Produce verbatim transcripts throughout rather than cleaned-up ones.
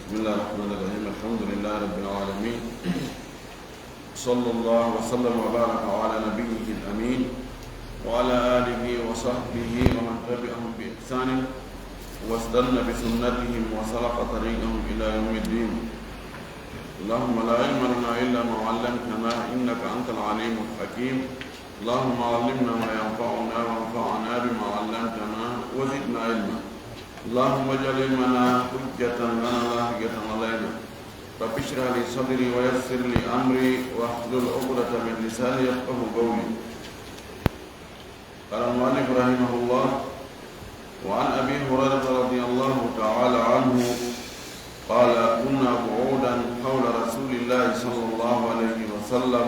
بسم الله الرحمن الرحيم. الحمد لله رب العالمين. صلى الله وسلم وبارك على نبيه الأمين وعلى آله وصحبه ومن تبعهم بإحسان واستن بسنتهم وسلك طريقهم إلى يوم الدين. اللهم لا علم لنا إلا ما علمتنا إنك أنت العليم الحكيم. اللهم علمنا ما ينفعنا وانفعنا بما علمتنا وزدنا علما. اللهم اجعل علمنا حجة لنا لا حجة علينا. رب اشرح لي صدري ويسر لي أمري واحلل عقدة من لساني يفقه قولي. قال المؤلف رحمه الله: وعن أبي هريرة رضي الله تعالى عنه قال: كنا قعودا حول رسول الله صلى الله عليه وسلم،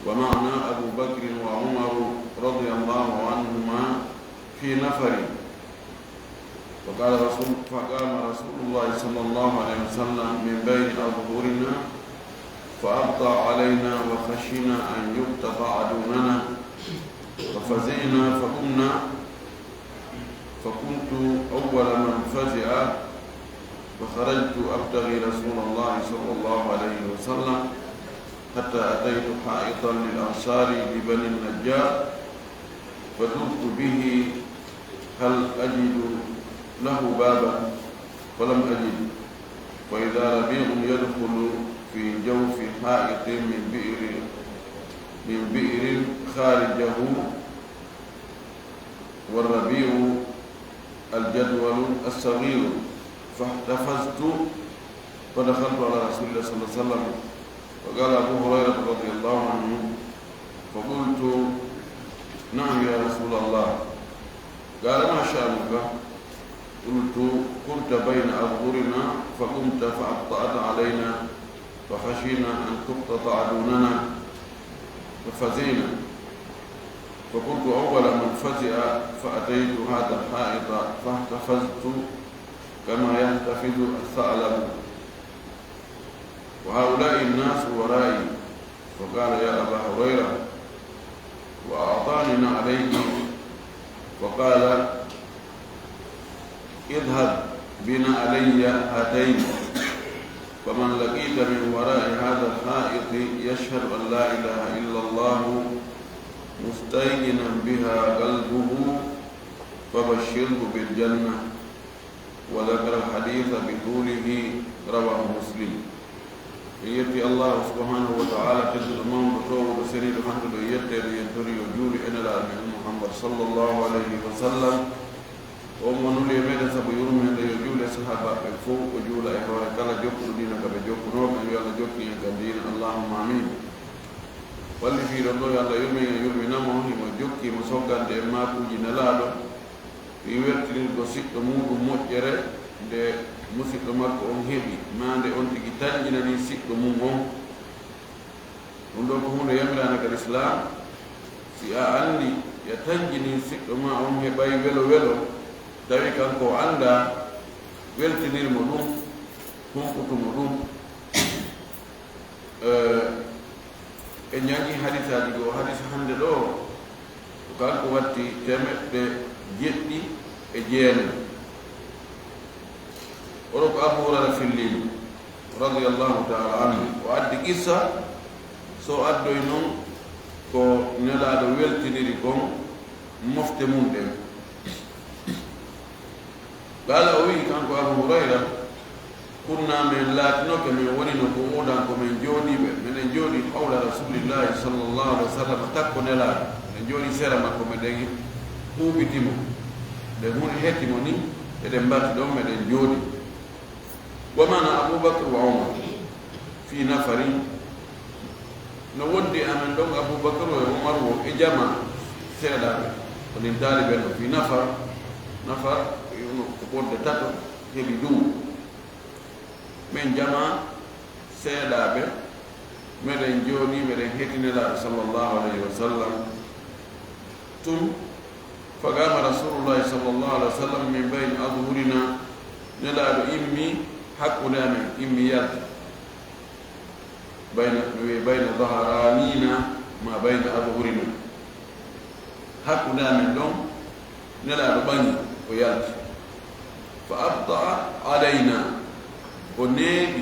ومعنا أبو بكر وعمر رضي الله عنهما في نفر، فقال رسول، فقام رسول الله صلى الله عليه وسلم من بين أظهرنا فأبطأ علينا وخشينا أن يقتطع دوننا ففزعنا فقمنا، فكنت أول من فزع، فخرجت أبتغي رسول الله صلى الله عليه وسلم حتى أتيت حائطا للأنصار لبني النجار، فدرت به هل أجد له بابا، فلم أجد، فإذا ربيع يدخل في جوف حائط من بئر، من بئر خارجه، والربيع الجدول الصغير، فاحتفزت فدخلت على رسول الله صلى الله عليه وسلم، فقال أبو هريرة رضي الله عنه: فقلت: نعم يا رسول الله. قال: ما شأنك؟ قلت: كنت بين أظهرنا فقمت فأبطأت علينا فخشينا أن تقتطع دوننا ففزعنا، فكنت أول من فزع، فأتيت هذا الحائط فاحتفزت كما يحتفز الثعلب، وهؤلاء الناس ورائي. فقال: يا أبا هريرة، وأعطاني نعليه، فقال: اذهب بنعلي هاتين، فمن لقيت من وراء هذا الحائط يشهد أن لا إله إلا الله مستيقنا بها قلبه فبشره بالجنة، وذكر الحديث بطوله، رواه مسلم. En yetti Allahu subhanahu wa ta'ala, tedduɗo mawɗo, toowuɗo, seniiɗo, handuɗo e yetteede, en tori yo juulu e Nelaaɗo men Muhammad sallallahu alayhi wa sallam. On mo nuli e meɗen sabu yurmeende, yo juulu e sahaabaaɓe ɓen fow, o juula e hoore kala jokkuɗo diina ka ɓe jokkunoo ɓen, yo Allah jokkin en ka diina, Allahumma amin. Wallifiiɗo ɗo, yo Allah yurmin en, yurmina mo, himo jokki mo soggande en maakuuji Nelaaɗo, fii weltinirgo siɗɗo muuɗum moƴƴere nde musiɗɗo makko on heɓi, maa nde on tigi tanƴinanii siɗɗo mum on. Ɗum ɗoo ko huunde yamiraande ka Lislaam. Si a anndi a tanƴinii siɗɗo maa on heɓay welo welo, tawi kanko o anndaa, weltinir mo ɗum, hunkutu mo ɗum. Eh, en njanngi hadisaaji goo. Hadis hannde ɗoo, ko kanko watti teemeɗɗe jeɗɗi e jeenay. Oɗo ko Abu Hurayra fillini, radiyallahu ta'ala anhu. O addi qissa, so addoy non ko Nelaaɗo weltiniri kon mofte mum ɗen. Qaala, o wi'i kanko Abu Hurayra, kunna, men laatinoke, men wonino qu'udan ko men jooɗiiɓe, meɗen jooɗii hawla Rasuulillahi sallallahu alaihi wa sallam, takko Nelaaɗo, meɗen jooɗii sera makko, meɗen huuɓiti mo, nde huunde hetti mo ni, eɗen mbaati ɗon, meɗen jooɗii. Wa ma'ana Abu Bakr wa Umar fi nafarin. No wondi e amen ɗon Abu Bakr wo e Umar wo e jamaa seeɗaaɓe. Ko nin taalibe no fi nafar, nafar ko ɓurde tato heɓi dow. Men jamaa seeɗaaɓe, meɗen jooɗii, meɗen heɗii Nelaaɗo sallallahu alayhi wa sallam. Tun, faqama Rasulullahi sallallahu alaihi wa sallam min bayni adhurina, Nelaaɗo immi hakkunde amen, immi yalti. Bayna, mi wi'i bayna dhahranina ma bayna adhurina. Hakkunde amen ɗon, Nelaaɗo ɓaŋi, o yalti. Fa abta'a alayna. O neeɓi,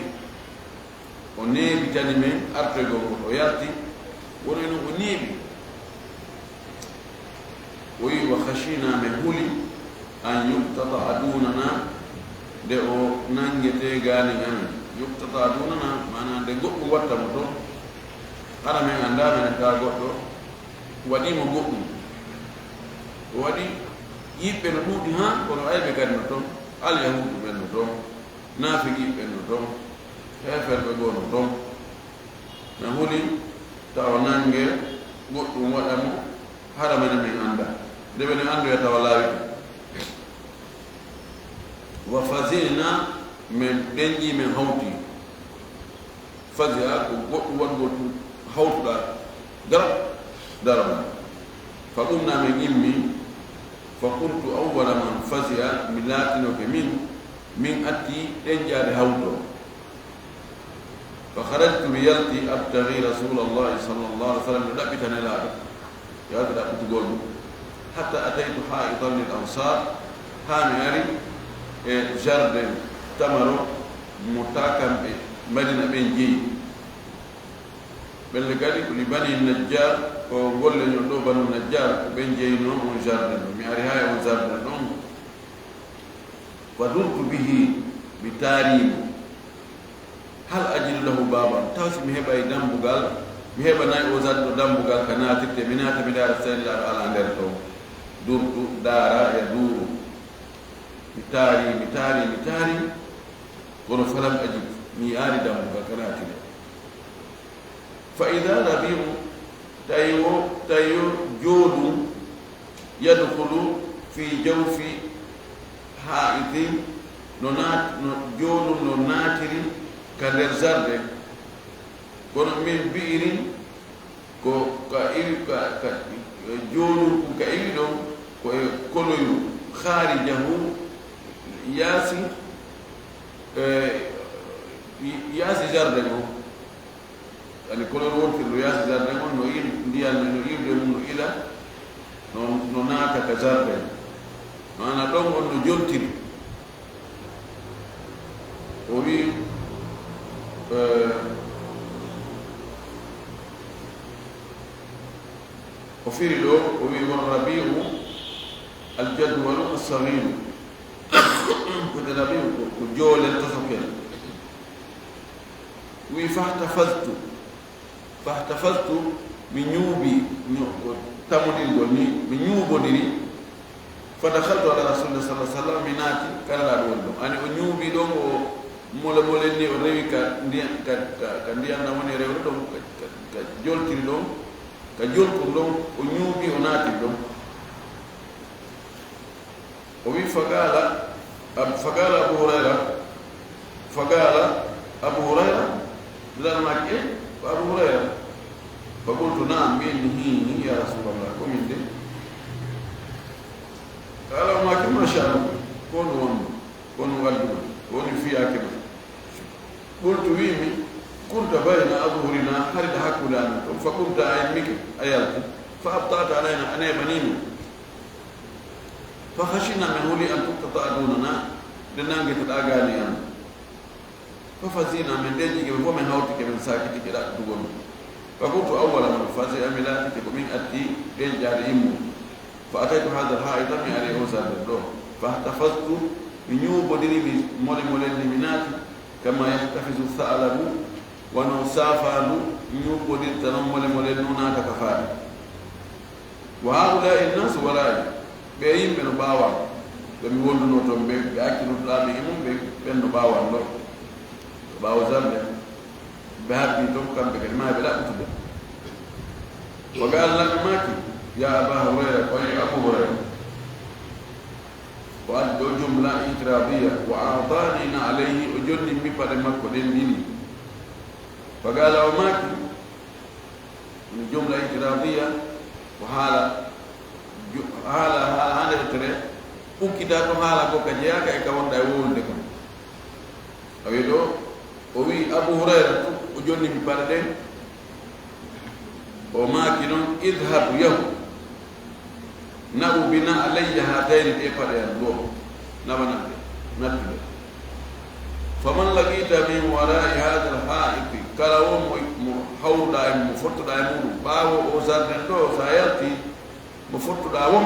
o neeɓitani men artoygol ngol, o yalti, wonay no o neeɓi. O wi'i, "Wa khashina", men huli, "an yuqtata'a dunana", nde o nangetee gaanin amen. "Yuqtata'a dunana", maanaa nde goɗɗum watta mo toon, hara men anndaa, men anndaa goɗɗo waɗii mo goɗɗum. O waɗi yiɓɓe no ɗuuɗi haa, kono ayɓe kadi no toon, alyahuudu ɓen no toon, naafiqiiɓe ɓen no toon, heeferɓe goo no toon. Men huli tawa nangee goɗɗum waɗa mo, hara mene men anndaa. Nde mene anndoya tawa laawi ɗum. Wa fazi'na, men ɗenƴii, men hawtii. Fazi'a ko goɗɗum waɗugol ɗum hawtuɗaa, garab, darana. Fa qumna, men immii. Fa kuntu awwala man fazi'a, mi laatinoke min, min atti ɗenƴaade hawto. Fa kharajtu, mi yalti, abtaghi Rasulallahi sallallahu alaihi wasallam, mi ɗaɓɓita Nelaaɗo, yalti ɗaɓɓitugol mo. Hatta ataytu ha'itan lil Ansar, haa mi ari e jardin tamaro mo taakanɓe Madina ɓen jeyi. Ɓelle kadi ko li Bani Najjar, ko golle ñon ɗo Banu Najjar, ko ɓen jeyinoo on jardin ɗo. Mi ari haa e on jardin ɗon. Fa durtu bihi, mi taarii mo. Hal ajidu lahu baaban? Taw si mi heɓay dambugal, mi heɓanay o jardin ɗo dambugal ka naatirte, mi naata, mi ndaara si tawii Nelaaɗo alaa nder ɗon. Durtu, daara, yaduuru. Mi taarii, mi taarii, mi taarii. Kono falam ajid, mi yi'aali dambugal ka naatire. Fa ida rabi'u, tawi o, tawi o jooɗum, yadkhulu fi jawfi ha'itin, no naat-, no jooɗum no naatiri ka nder jardin. Kono min bi'iri ko ka iwi, ka, ka jooɗum ka iwi ɗon, ko e koloyu kharijahu, yaasi, e, yaasi jardin o. Ani koloru wontiri no yaasi jardin on, no il-, ndiyan no irde mum no ila, no, no naata ka jardin. No ana ɗon on no joltiri. O wi, eh, o firi ɗo, o wi, "War rabi'u al jadwalu as-saghiru." Ko de rabi'u ko, ko joolel tosokel. Wi, "Fahtafaztu." Fahtafaztu, mi ñuubi, ño-, ko tamodingol ni, mi ñuubodiri. Fadakhaltu ala Rasulillah sallallahu alaihi wasallam, mi naati ka Nelaaɗo woni ɗon. Ani o ñuubi ɗon, o mole mole ni, o rewi ka ndiyan, ka, ka, ka ndiyan na woni rewre ɗon, ka, ka, ka joltiri ɗon, ka joltiri ɗon, o ñuubi, o naati ɗon. O wi, faqala Ab-, faqala Abu Hurayra, faqala Abu Hurayra, Bilal maaki, "Eh, ko Abu Hurayra?" Faqultu, "Na'am, min, hi, hi, ya Rasulallah, ko min de." Qala, o maaki, "Ma sha'nuki, ko honɗum wonɗum, ko honɗum adduɗon, ko honɗum fiyaake ma?" Qultu, wiimi, "Kunta bayna adhhurina, hari ɗa hakkunde amen ton, fa qumta, a immike, a yalti, fa abta'ta alayna, a neeɓanii min. Fa khashina, min huli, an tuqtata'a dunana, nde nanngetoɗaa gaanin amen. Fa fazina, min ɗenƴike, min fof min hawtike, min saakitike ɗaɓɓitugol ma. Fa kuntu awwala man fazi'a, mi laatike ko min addi ɗenƴaade immo. Fa ataytu hadha al-ha'ita, mi ari o jardin ɗo. Fahtafaztu, mi ñuubodiri, mi mole molenni, mi naati, kama yahtafizu tha'labu, wano saafaandu ñuubodirta non mole molenni, naata ka faade. Wa ha'ula'i an-nasu wara'i, ɓee yimɓe no ɓaawo am, ɓe mi wondunoo ton ɓen, ɓe accunoɗaa ɓe e mum ɓen, ɓen no ɓaawo am ɗo, ɓaawo jardin. Ɓe haɓɓi ton, kamɓe kadi maa ɓe ɗaɓɓitude. Wa qala, lamɓe maaki, ya Aba Hurayra, ko yo Abu Hurayra. O addi ɗo jumla i'tiradiya, wa a'tani na'layhi, o jonni mi paɗe makko ɗen ɗiɗi. Wa qala, o maaki, ɗum jumla i'tiradiya, ko haala, ju-, haala, haala hande yettere, ukkita to haala ko ka jeyaaka e ka wonɗa e wowlude kon. A wi ɗo, o wi Abu Hurayra, o jonni mi paɗe ɗen, o maaki noon, idhab, yahu, na'u bi na'layya hatayni, ɗe paɗe am ɗo, nawanan ɗe, nattu ɗe. Faman laqita min warai hada alhaiti, kala wo mo, mo hawruɗa e mo fottuɗa e muɗum ɓaawo o jardin ɗo, sa yalti mo fottuɗa won,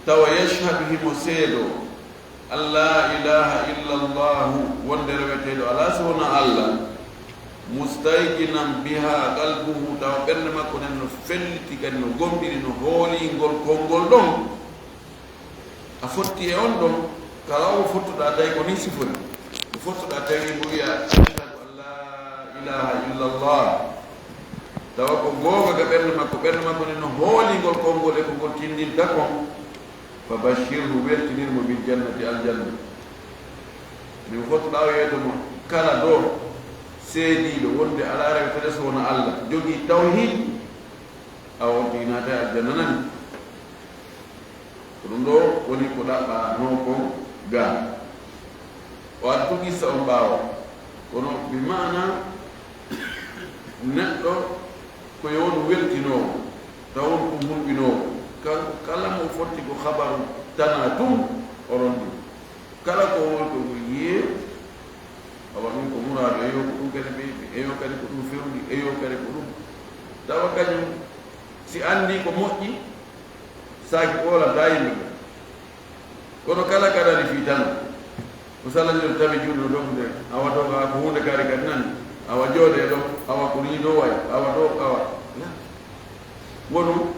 tawa yashhadu himo seedo an la ilaha illa allahu, wonde reweteeɗo ala so wona allah, mustayqinan biha qalbuhu, tawa ɓernde makko nden no felliti kadi no gomɗini no hoolingol konngol ɗon. A fotti e on ɗon, kala o fottuɗa tawi ko ni sifori. Mo fottuɗa tawi mo wiya ashhadu an la ilaha illa allah, tawa ko googa ga ɓernde makko, ɓernde makko ne no hoolingol konngol e ko ngol tindinta kon. Fa bashirhu, weltinir mo bil jannati, aljanna. Min fottuɗa o yeeto mo kala do seediiɗo wonde ala rewtere so wona allah, jogii tawhid, a on tigi naata e aljanna nani. Ko ɗum ɗo woni ko ɗaɓɓanoo kon gaa. O addi tun qissa on ɓaawo. Kono bi maana neɗɗo ko yo won weltinoowo, taw won ko hulɓinoowo. Kanko kala mo fotti ko habaru tana tun, o rondi. Kala ko won ko ko yiyee, awa ɗum ko muraadu, eyo ko ɗum kadi ɓeydi, eyo kadi ko ɗum fewndi, eyo kadi ko ɗum. Tawa kañum si anndi ko moƴƴi, saaki ɓoolanta yimɓe ɓe. Kono kala kadani fii tan, ko sallandir tawi juuɗe no ɗon nde, awa ɗo, awa ko huunde kaari kadi nan, awa jooɗe ɗo, awa ko nii ɗo wayi, awa ɗo, awa. Wonu,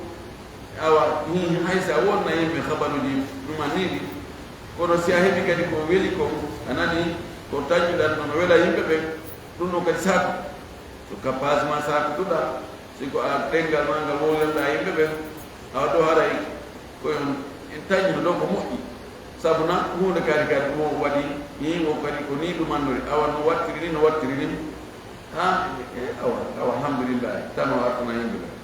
awa, hi-, hay so a wonna yimɓe habaruuji ɗumanniiɗi, kono si a heɓi kadi ko weli kon, a nani ko taƴƴuɗan no wela yimɓe ɓen, ɗum ɗon kadi saatu. So ka paas ma saatu tuɗa, si ko a ɗenngal ma ngal wowlirɗa yimɓe ɓen, awa ɗo haray ko en, en taƴƴino ɗo ko moƴƴi. Sabu na huunde kadi kadi mo waɗi, hii o kadi ko nii ɗum annori, awa no wattiri ni, no wattiri ni. Ha, e, awa, awa, alhamdulillahi, tan o artana yimɓe ɓen.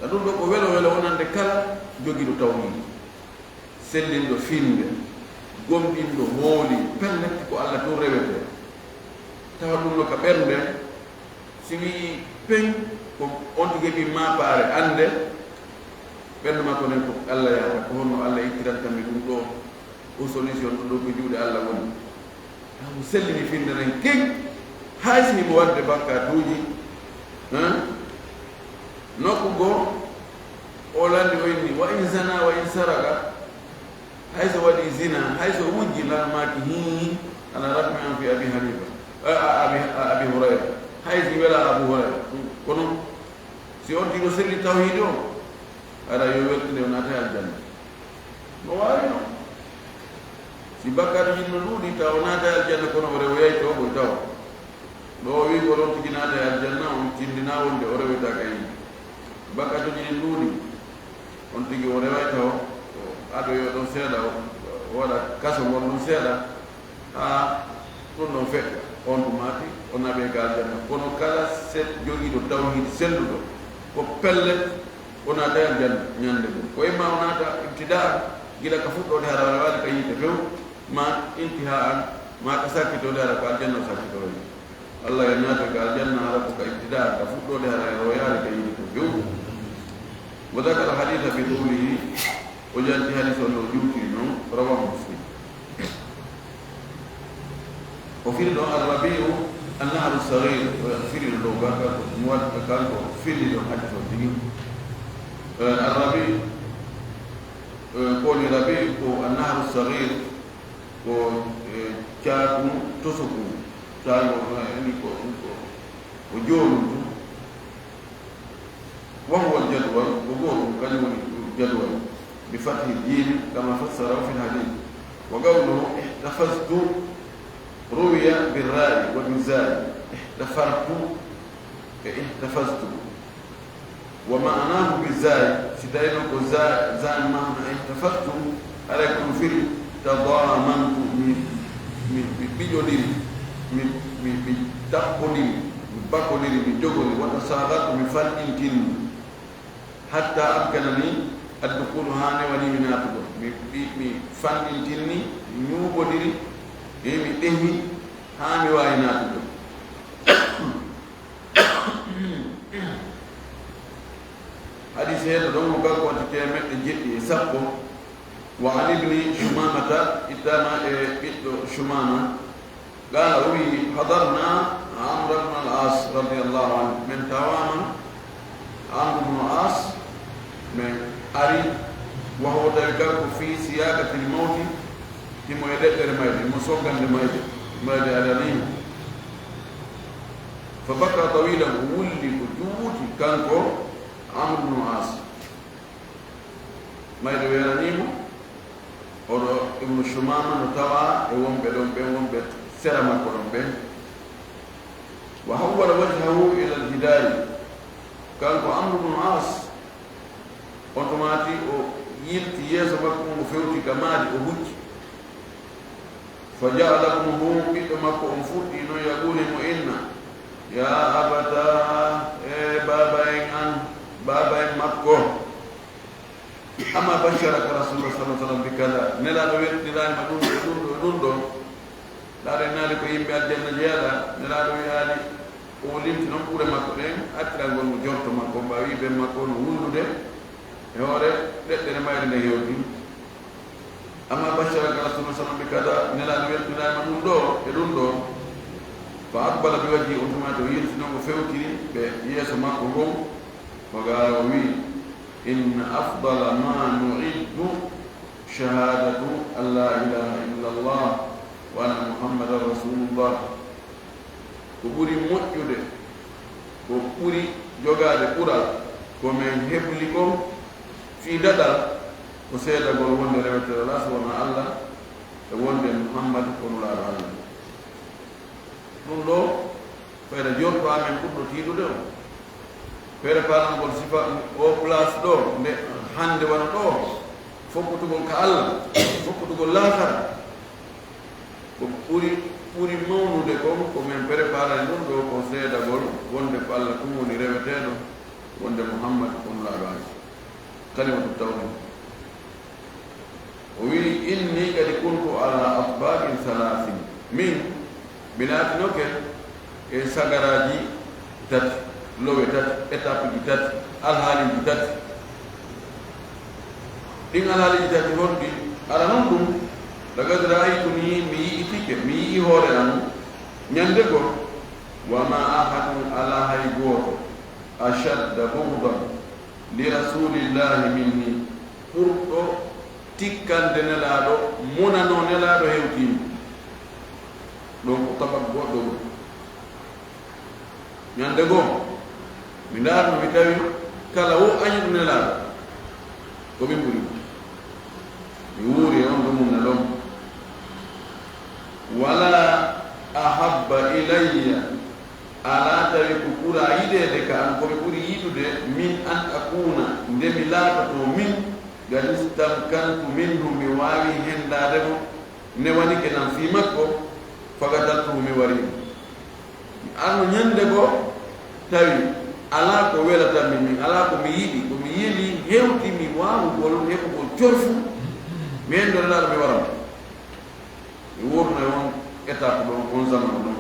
Ka ɗum ɗo ko welo welo wonande kala jogiiɗo tawhiid, sellinɗo finnde, gomɗinɗo, hooli, pellet ko Alla tun rewetee. Tawa ɗum no ka ɓernde, si wi'i pen, ko on tigi heɓi maapaare, annde, ɓernde makko nden ko Alla yahata, ko honno Alla ittiranta mi ɗum ɗo, o solution ɗum ɗo ko juuɗe Alla woni. Taw sellini finnde nden keg, hay si himo waɗde bakkaatuuji, hein? Nokku goo, o lanndi o inni, "Wa in zana, wa in saraka." Hay so waɗi zina, hay so wujji, lan maaki, "Hii, ala ragmi an fi Abi Hanifa, a, a, Abi, a, Abi Hurayra." Hay si wela Abu Hurayra. Kono, si on tigi selli tawhiidi o, haɗa yo weltinde o naata e aljanna. No waawi non. Si bakkaatu ɗin no ɗuuɗi, tawa o naata e aljanna, kono o rewoyay to, koy tawa. Ɗo o wi'i ko on tigi naata e aljanna, on tindina wonde o rewoyta ka yiite. Bakkaatuuji ɗin ɗuuɗi, on tigi o reway tawa, o adoyo ɗon seeɗa, o, o waɗa kaso ngol ɗon seeɗa, haa ɗum ɗon feƴƴa. On tuma maaki, o naɓe ka aljanna. Kono kala se-, jogiiɗo tawhiid selluɗo, ko pellet, o naata e aljanna ñande goo. Ko imma o naata ibtidaan, gila ka fuɗɗoode hara rewaali ka yiite few, ma intihaan, ma ka sakkitoode hara ko aljanna o sakkitoyi. Alla yo naata ka aljanna hara ko ka ibtidaan, ka fuɗɗoode hara e royaali ka yiite ko few. Wa dakara hadiisa bi tuulihi, o janti hadiis on no juuti non, rawaahu Muslim. O firi ɗon Arrabiu Annahru Sagiir, o firi no ɗo ba kanko, mo waɗi kanko firi ɗon hadiis on tigi. Eh, Arrabi, eh, ko woni Rabi ko Annahru Sagiir, ko, eh, caaku tosoku, caaku, eh, ni ko, ko, ko joonu. وهو الجدول، ko gootum, kañum woni jadwal, بفتح الجيم كما فسره في الحديث. وقوله احتفظت روي بالراء وبالزاي، احتفرت e احتفظت. ومعناه بالزاي، si tawii noon ko za, za maana احتفظت, haray ko ɗum firi تضامنت, mi, mi, mi ɓiƴondiri, mi, mi, mi tappondiri, mi bakondiri, mi jogori, وتصاغرت, mi fanɗintini. حتى أمكنني الدخول, haa newani mi naatugol. Mi, mi, mi fanɗintinni, mi ñuuɓondiri, e mi ɗehi, haa mi waawi naatugol. Hadiis heeto ɗon mo kanko watti teemeɗɗe jeɗɗi e sappo, وعن ابن شمامة, ittaama e ɓiɗɗo Shumama, قال, o wiyi, حضرنا عمرو بن العاص رضي الله عنه, min tawaama Amru bnu As, min ari, وهو, tawi kanko, في سياقة الموت, himo e ɗeɗɗere mayde, himo sonngande mayde, mayde aranii mo. فبكى طويلا, o wulli ko juuti, kanko Amru bnu As. Mayde weeranii mo, oɗo Ibnu Shumama no tawaa e wonɓe ɗon ɓen, wonɓe sera makko ɗon ɓen. وحول وجهه إلى الجدار. Kanko Amru bnu As, on tuma tigi o yilti yeeso makko ngon, o fewti ka maadi, o hucci. فجعل ابنه, ɓiɗɗo makko on fuɗɗi non, يقول, himo inna, يا أبتاه, e baaba en an, baaba en makko. أما بشرك رسول الله صلى الله عليه وسلم بكذا؟ Nelaaɗo weltiniraali ma ɗun ɗoo, e ɗun ɗoo, e ɗun ɗoo? Nelaaɗo innaali ko yimɓe aljanna jeyaɗaa? Nelaaɗo wi'aali, o limti non ɓure makko ɗen, attirangol mo jorto makko, mba wi'i ben makko no wullude e hoore ɗeɗɗere mayre nde hewti. أما بشرك رسول الله صلى الله عليه وسلم بكذا؟ Nelaaɗo weltiniraali ma ɗun ɗoo, e ɗun ɗoo? فأقبل بوجهه, on tuma tigi o yilti non, o fewtiri ɓe yeeso makko ngon. فقال, o wi'i, إن أفضل ما نعد شهادة أن لا إله إلا الله وأن محمدا رسول الله. Ko ɓuri moƴƴude, ko ɓuri jogaade ɓural, ko men hebli kon fii daɗal, ko seedagol wonde reweteeɗo alaa so wonaa Alla, e wonde Muhammad ko Nulaaɗo Alla. Ɗun ɗoo, fayda jorto amen ɓurɗo tiiɗude on. Préparangol sifa o place ɗoo, nde hannde wano ɗoo, fokkutugol ka Alla, fokkutugol laakara. Ko ɓuri, ɓuri mawnude kon, ko men préparani ɗun ɗoo, ko seedagol wonde ko Alla tun woni reweteeɗo, wonde Muhammad ko Nulaaɗo Alla. Kalimatu tawhid. O wi'i, إني قد كنت على أطباق ثلاث. Min, mi laatinoke e sagaraaji tati, lowe tati, étapeji tati, alhaaliiji tati. Ɗin alhaaliiji tati honɗi? Aranun ɗun, لقد رأيتني, mi yi'itike, mi yi'i hoore an, ñande goo, وما أحد, alaa hay gooto, أشد بغضا لرسول الله مني, ɓurɗo tikkande Nelaaɗo, munanoo Nelaaɗo hewtii mi. Ɗon ko tabak goɗɗo ɗun. Ñande goo, mi ndaarno, mi tawi kala wo añuɗo Nelaaɗo, ko min ɓuri mo. Mi wuuri e on ɗumunna ɗon. ولا أحب إلي, alaa tawi ko ɓuraa yiɗeede ka an, ko mi ɓuri yiɗude, من أن أكون, nde mi laatotoo min, قد استمكنت منه, mi waawi hendaade mo, newanike lan fii makko, فقتلته, mi warii mo. Mi arno ñande goo, tawi alaa ko welata mi, min alaa ko mi yiɗi, ko mi yelii hewti mi waawugol heɓugol corfu, mi hendoto Nelaaɗo, mi wara mo. Mi wuurno e on étape ɗon, on zamanu ɗon.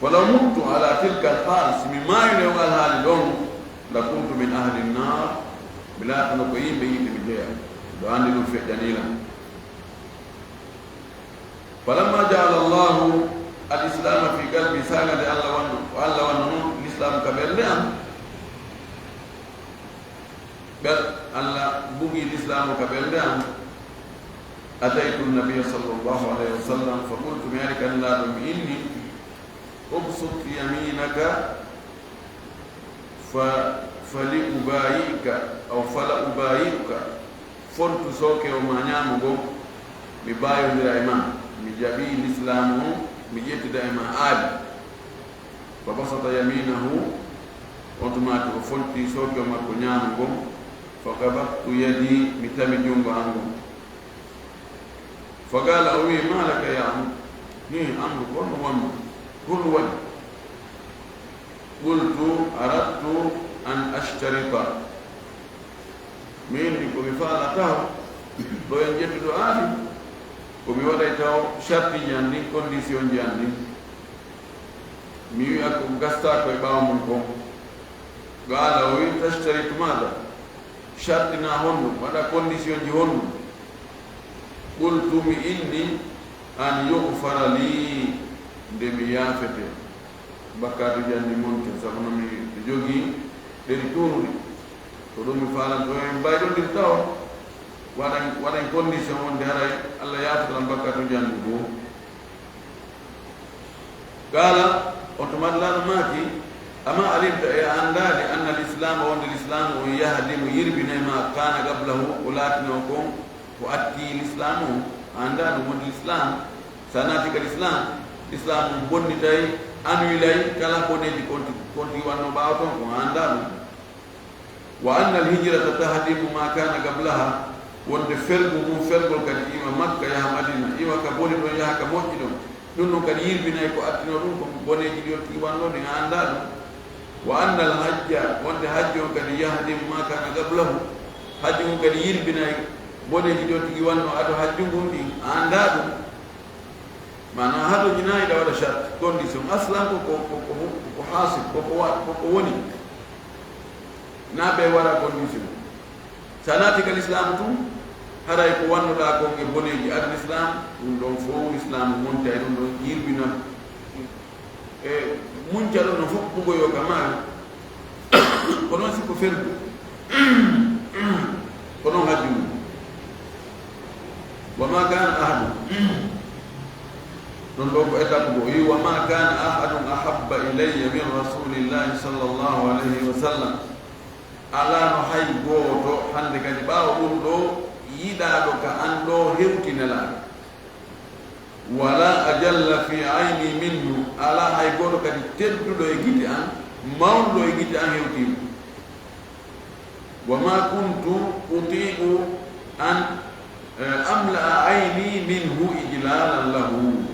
فلو مت على تلك الحال, si mi maayino e on alhaali ɗon, لكنت من أهل النار, mi laatano ko yimɓe yiite mi jeya. Ɗo anndi ɗun feƴƴanii lan. فلما جعل الله الإسلام في قلبي, saanga nde Alla wanno, ko Alla wanno non Lislaamu ka ɓernde an, ɓer-, Alla bugi Lislaamu ka ɓernde an, أتيت النبي صلى الله عليه وسلم فقلت, mi ari ka Nelaaɗo, mi inni, ابسط يمينك ف-، فلأبايعك أو فلأبايعك, fontu sookewo maa ñaamo ngon, mi baayondira e maa, mi jaɓii Lislaamu on, mi ƴettida e maa aadi. فبسط يمينه, on tuma tigi o fonti sookewo makko ñaamo ngon, فقبضت يدي, mi tami junngo an ngon. فقال, o wi'i, ما لك يا عمرو؟ Hii, Amru, ko honno wonno? Ko honɗun waɗi? قلت, أردت أن أشترط. Min ni ko mi faalaa taho, ɗo en ƴettuɗo aadi, ko mi waɗay taho sartiiji an ɗin, conditionji an ɗin. Mi wi'a ko gastaa ko e ɓaawo mun kon. قال, o wi'i, تشترط ماذا؟ Sartina honɗum, waɗa condition ji honɗum? Qultu, mi inni, an yughfara li, nde mi yaafete bakkatuuji an ɗi monte, sabu no mi jogii ɗeri tuunuɗi. Ko ɗum mi faalanto en mbayɗondir taw, waɗan, waɗan condition wonde haray Allah yaafatalan bakkatuuji an ɗi goo. Qaala, on tuma Nulaaɗo maaki, ama alimta, e a anndaali, anna al-islaama, wonde lislaamu on, yahdimu, yirbinay, ma kaana qablahu, ko laatinoo kon, ko atti lislaamu on? A anndaa ɗum, wonde lislaam, so a naati ka lislaam, lislaam on bonnitay, anwilay kala boneeji konti, konti wannoo ɓaawo ton kon, a anndaa ɗum? Wa anna al-hijrata tahdimu ma kaana qablaha, wonde fergu ngun fergol kadi iwa Makka yaha Madina, iwa ka boni ɗon yaha ka moƴƴi ɗon, ɗum ɗon kadi yirbinay ko attinoo ɗum kon boneeji ɗi on tigi wannoo ɗin, a anndaa ɗum? Wa anna al-hajja, wonde hajju on kadi yahdimu ma kaana qablahu, hajju ngun kadi yirbinay boneeji ɗi on tigi wannoo ado hajju ngun ɗin, a anndaa ɗum? Maanaa, haɗo jinaa iɗa waɗa sharti, condition. Aslan ko, ko, ko, ko, ko, ko hasil, ko, ko wa-, ko, ko woni. Na ɓe waɗa condition. So a naati ka lislaamu tun, haray ko wannoɗaa kon e boneeji ado lislaam, ɗum ɗon fow lislaamu montay, ɗum ɗon yirbina. E munca ɗon no fof ɓugoyo ka maayo. Ko noon si ko fergu. Ko noon hajju mum. Wa ma kana ahadun. Ɗon ɗo ko étape goo. Wi, wa ma kana ahadun ahabba ilayya min rasulillahi sallallahu alayhi wa sallam. Alaa no hay gooto hannde kadi ɓaawo ɗum ɗo yiɗaaɗo ka an ɗo hewti Nelaaɗo. Wala ajalla fi ayni minhu, alaa hay gooto kadi tedduɗo e gite an, mawnuɗo e gite an hewti mo. Wa ma kuntu utiqu an, eh, amla'a ayni minhu ijlalan lahu.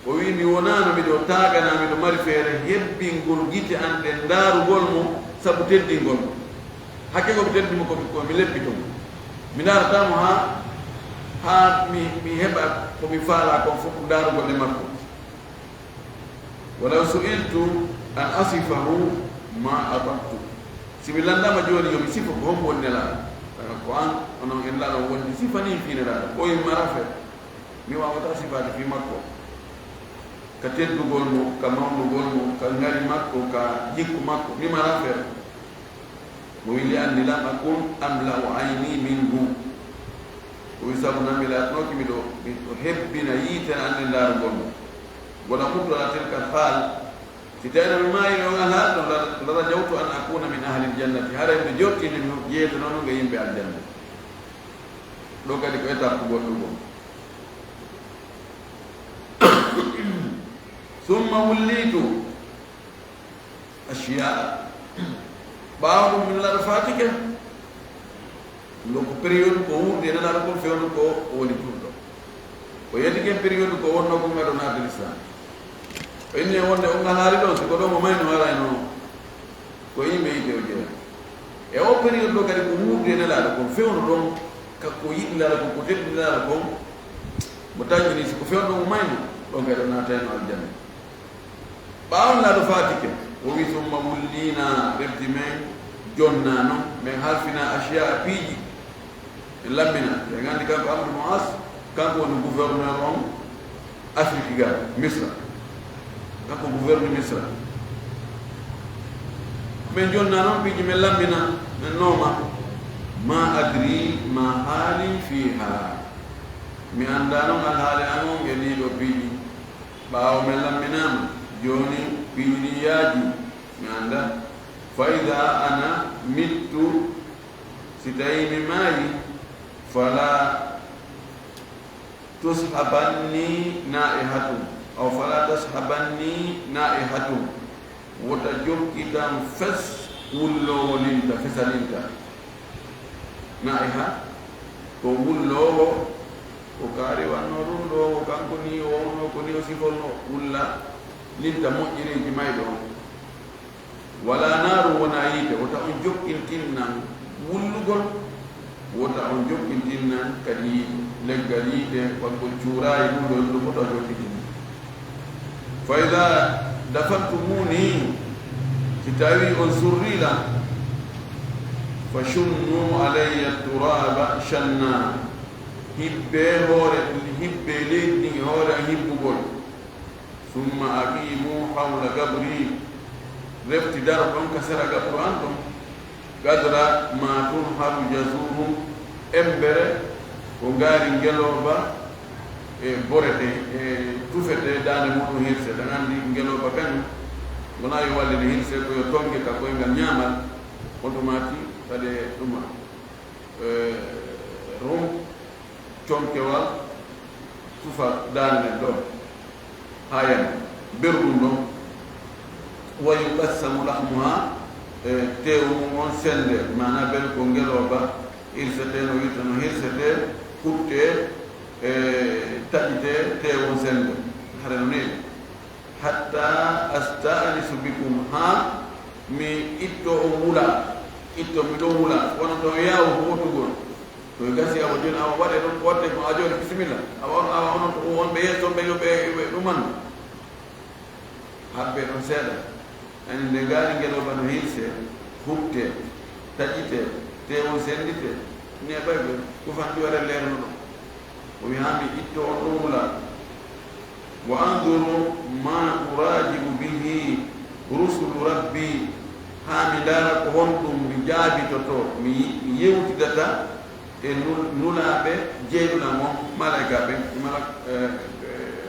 O wi, mi wonaano miɗo taagana, miɗo mari feere hebbingol gite an ɗen ndaarugol mo sabu teddingol mo. Hakke ko mi teddi mo, ko mi, ko mi leppito mo. Mi ndaarata mo haa, haa mi, mi heɓa ko mi faalaa kon fof ndaarugol e makko. Walaw su'iltu an asifahu ma ataqtu. Si mi lanndaama jooni yo mi sifo ko hombo woni Nelaaɗo. Ko an, onon en Nelaaɗo wondi sifanii fii Nelaaɗo. Ko mi mara feere. Mi waawataa sifaade fii makko. Ka teddugol mo, ka mawnugol mo, ka ngari makko, ka jikku makko. Mi mara feere. Mo wi, li anni lam akun amla'u ayni minhu. O wi, sabu non mi laatanooki miɗo, miɗo hebbina yiite an e ndaarugol mo. Wala kuntu ala tilka al hal. Si tawii no mi maayi on alhaali ɗon, la, la rajawtu an akuna min ahli al jannati. Haray mi jortii nde mi jeeyatanoonoo nga yimɓe aljanna. Ɗo kadi ko étape goɗɗo goo. Summa wullitu ashiya. Ɓaawo ɗum, mi Nelaaɗo faatike. Ɗum ɗo ko période ko wuurde e Nelaaɗo kon, fewndo ko woni ɗum ɗo. O yetike période ko wonnoo ko ngaɗo naati Lislaam. O inni e wonde on alhaali ɗon, si ko ɗon mo mayno arayno, ko yimɓe yiɗde o jeeya. E o période ɗo kadi ko wuurde e Nelaaɗo kon, fewndo ɗon, ka ko yiɗi Nelaaɗo kon, ko teddi Nelaaɗo kon, mo taƴini, si ko fewndo mo mayno, ɗon kadi o naatayno aljanna. Ɓaawo Nelaaɗo faatike, o wi, summa wullina, refti men jonna non, men halfina ashiya piiji, men lammina. Ɓe nganndi kanko Amr ibn As, kanko woni gouverneur on Afrique ga, Misra. Kanko gouverneur Misra. Men jonna non piiji, men lammina, men nooma. Ma adri ma haali fiha. Mi anndaa non alhaali an on e ɗii ɗoo piiji. Ɓaawo men lamminaama, jooni piiji ɗin yaaji, mi anndaa. Fa iza ana mittu, si tawii mi maayi, fala tushabanni naihatun, aw fala tashabanni naihatun, wota jokkitan fes wulloowo linta, fesa linta. Naiha ko wulloowo, ko kaari wannoo ɗum ɗo, ko kanko ni o wonnoo, ko ni o sifolnoo, wulla linta moƴƴereeji mayɗo on. Wala naaru, wona yiite, wota on jokkintinnan wullugol, wota on jokkintinnan kadi leggal yiite, waɗgol cuuraayi ɗum ɗo, ɗum ɗo wota on jokkintinnan. Fa iza dafantumuni, si tawi on surrii lan, فشنوا علي التراب شنا. Hibbee hoore, hibbee leydi ndin e hoore am hibbugol. ثم أقيموا حول قبري. Refti daro ɗon ka sera qabru an ɗon. قدر ما تنحر جزور. Embere ko ngaari ngelooba e borete, e tufete daande muɗum hirse. Ɗen anndi ngelooba kañum wonaa yo wallide hirse, ko yo tonnge ka koyngal ñaamal. On tuma ti kadi ɗuma, e, rum conkewal tufa daande nden ɗon. Haa yam beru ɗum ɗon. ويقسم لحمها, e, teewu mum on sende, maanaa beru ko ngelooba hirsetee, no wi'ata no hirsetee, huttee, e, taƴitee, teewu on sende. Hare no neeɓi. حتى أستأنس بكم, haa mi itto on wula, itto mi ɗon wula, wona ɗon yaawu hootugol. To e gasi awa jooni, awa waɗe ɗon, waɗde ko a jooni, bisimilla. Awa on, awa onon ko wonɓe yeeso ɓe, yo ɓe, ɓe ɗuman. Habbe ɗon seeɗa. Ani nde ngaari ngelooba no hirse, hutte, taƴite, teewu on sendite. Neeɓay ɓe, ko fanti waɗa leerno ɗon. O wi'i, haa mi itto on ɗon wula. وأنظر ما أراجع به رسل ربي, haa mi ndaara ko honɗum mi jaabitoto, mi, mi yewtidata e nul-, nulaaɓe jeyɗuɗam on, malaykaaɓe, malak-, eh, eh,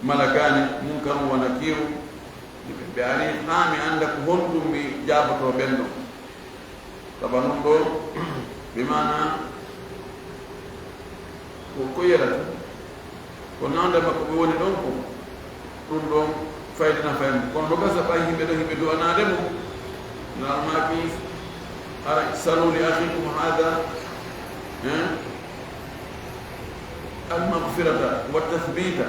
malakaani, Munkarun wa Nakiirun, ɓe ari, haa mi annda ko honɗum mi jaabotoo ɓen ɗon. Saba non ɗo, bi maana ko, ko yerata, ko nande makko ɓe woni ɗon ko, ɗum ɗon fayda na fayda. Kono ɗo gasa ɓay yimɓe ɗo, yimɓe du'anaade mo. Na maaki, ara, salu li akhikum hadha, eh, al maghfirata wa tathbita.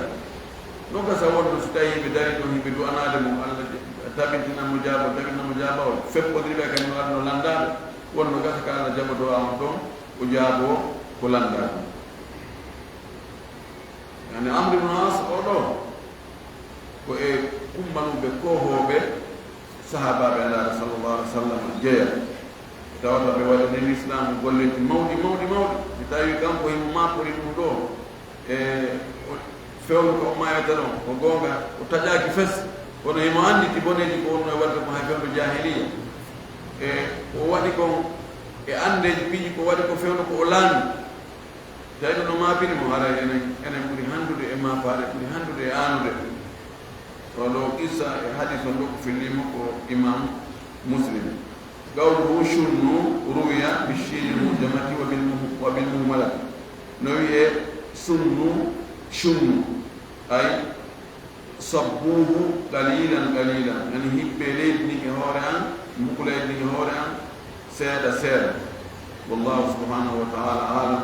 No gasa wonno si tawi yimɓe dari ɗon, yimɓe du'anaade mo, Allah tabintina mo jaabo, tabintina mo jaabawol, feppondiri ɓe kadi no aduna landaade, wonno gasa ka Allah jaboto on ɗon, o jaabo ko landaade. Yani Amr ibn As o ɗo, ko e kummanuɓe kohooɓe sahaabaaɓe Nelaaɗo sallallahu alaihi wasallam jeya. Tawata ɓe waɗi nden Islaamu golleeji mawɗi, mawɗi, mawɗi. Si tawi kanko himo maapori ɗum ɗo, e o fewndo ko o maayata ɗon, ko goonga, o taƴaaki fes. Kono himo anndi ti boneeji ko wonno e waɗde ko hay fewndo jaahiliya. E o waɗi kon e anndeeji piiji ko waɗi ko fewndo ko o laami. Tawi ɗum no maapiri mo, haray enen, enen ɓuri hanndude e maapaare, ɓuri hanndude e aanude. O ɗo qissa e hadis on ɗo ko fillimo ko Imam Muslim. قوله شنوا روي بالشين المعجمة وبالمه-، وبالمهملة. No wi'e sunnu, shunnu. Ay, صبوه قليلا قليلا. Yani hibbee leydi ndin e hoore an, mbuku leydi ndin e hoore an, seeɗa seeɗa. Wallahu subhanahu wa ta'ala a'lam.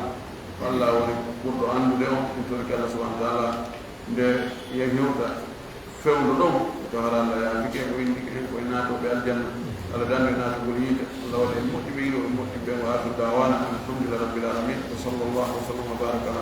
Ko Allah woni ɓurɗo anndude on, en torike Allah subhanahu wa ta'ala nde yen hewta fewndo ɗon, to hara Allah yaafike, o indike hen ko e naatooɓe aljanna. Allah dande naatugol yiite. Allah waɗa en moƴƴi ɓe yiɗo, en moƴƴi ɓe. Wa akhiru da'wana an alhamdulillahi rabbil alamin. Wa sallallahu wa sallam wa baraka ala